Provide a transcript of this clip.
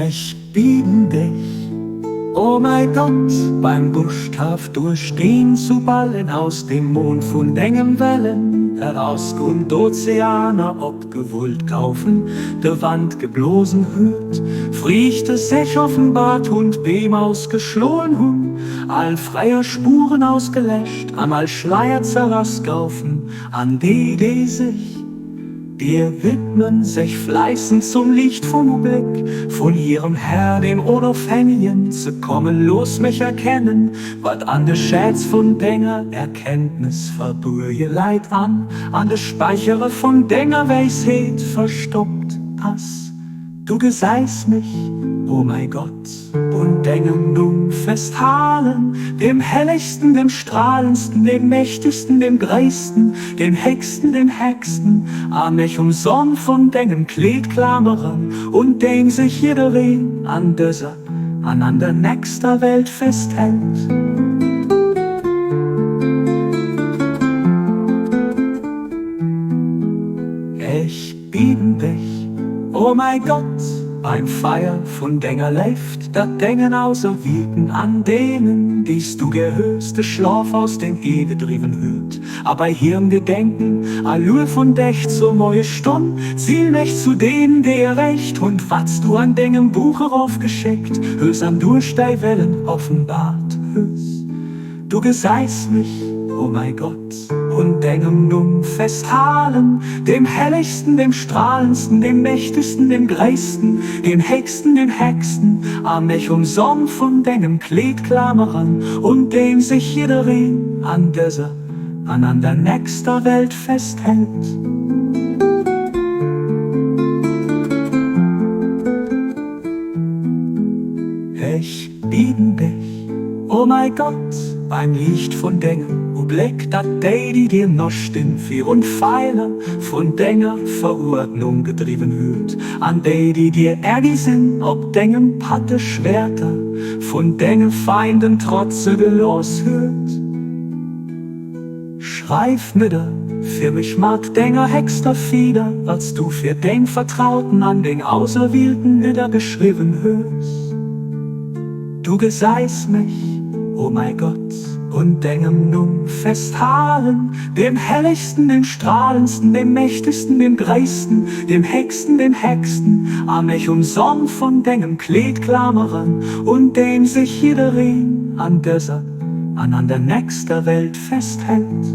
Ech bieden dech, o mäi Gott, beim Buschtaf duerch deen zu ballen, aus dem Mond vun dengem Wellen eraus und d'Ozeaner opgewullt gaufen, de Wand geblosen huet, Friichte sech offenbart hunn, d'Beem ausgeschloen hunn, all freier Spuren ausgeläscht an all Schleier zerrass gaufen, an déi, déi sech Dir widmen, sech fleissen zum Liicht vum Ubléck vun hirem Här, dem Onofhängigen, ze kommen. Looss mech erkennen, wat an de Schätz vun denger Erkenntnes verbuerge leit an an de Späichere vun denger Wäisheet verstoppt ass. Du gesäis mech, o mäi Gott, un dengem Numm festhalen, dem hellegsten, dem strahlendsten, dem mächtigsten, dem gréissten, dem héchsten, dem hechsten, a mech um Som vun dengem Kleed klameren, un deem sech jiddereen an dëser an an der nächster Welt festhält. Ech bieden dech, o mäi Gott, beim Feier vun denger Léift, dat dengen Auserwielten an deenen, déi s du gär hues, de Schlof aus den Ee gedriwwen huet, a bei hirem Gedenken allur vun dech zur Moiestonn ziel mech zu deenen, déi errecht hunn, wat s du an dengem Buch erofgeschéckt hues an duerch däi Wellen offenbart hues. Du gesäis mech, o mäi Gott, un dengem Numm festhalen, dem hellegsten, dem strahlendsten, dem mächtigsten, dem gréissten, dem héchsten, dem hechsten, a mech um Som vun dengem Kleed klameren, un deem sech jiddereen an dëser an an der nächster Welt festhält. Ech bieden dech, o mäi Gott, beim Liicht vun dengem Ubléck, datt déi, déi dir nostinn, virun d'Feiler vun denger Veruerdnung gedriwwen huet, an déi, déi dir ergi sinn, op dengem Pad de Schwäerter vun denge Feinden trotze gelooss huet. Schreif nidder fir mech mat denger héchster Fieder, wat s du fir deng Vertrauten an deng Auserwielten niddergeschriwwen hues. Du gesäis mech, o mäi Gott, un dengem Numm festhalen, dem hellegsten, dem strahlendsten, dem mächtigsten, dem gréissten, dem héchsten, dem hechsten, a mech um Som vun dengem Kleed klameren, un deem sech jiddereen an dëser an an der nächster Welt festhält.